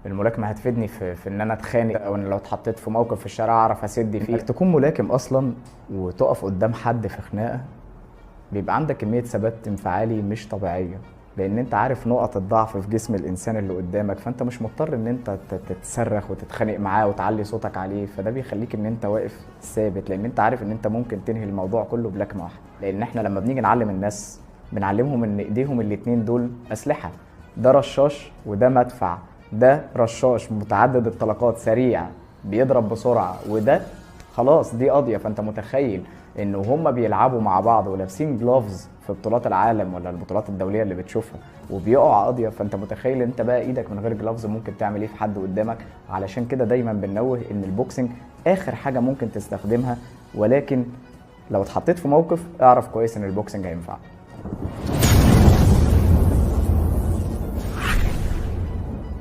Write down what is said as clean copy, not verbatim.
الملاكمة هتفيدني في ان انا اتخانق، او ان لو اتحطيت في موقف في الشارع اعرف اسد فيه. انك تكون ملاكم اصلا وتقف قدام حد في خناقه بيبقى عندك كمية ثبات انفعالي مش طبيعية، لان انت عارف نقط الضعف في جسم الانسان اللي قدامك، فانت مش مضطر ان انت تتصرخ وتتخانق معاه وتعلي صوتك عليه، فده بيخليك ان انت واقف ثابت، لان انت عارف ان انت ممكن تنهي الموضوع كله بلكمه واحدة. لان احنا لما بنيجي نعلم الناس بنعلمهم ان ايديهم الاتنين دول اسلحة، ده رشاش وده مدفع، ده رشاش متعدد الطلقات سريع بيضرب بسرعة، وده خلاص دي قاضيه. فانت متخيل ان هما بيلعبوا مع بعض ولابسين جلوفز في بطولات العالم ولا البطولات الدولية اللي بتشوفها وبيقعوا قاضيه، فانت متخيل انت بقى ايدك من غير gloves ممكن تعمل ايه في حد قدامك. علشان كده دايما بنوه ان ال boxing اخر حاجة ممكن تستخدمها، ولكن لو اتحطيت في موقف اعرف كويس ان ال boxing هينفعك.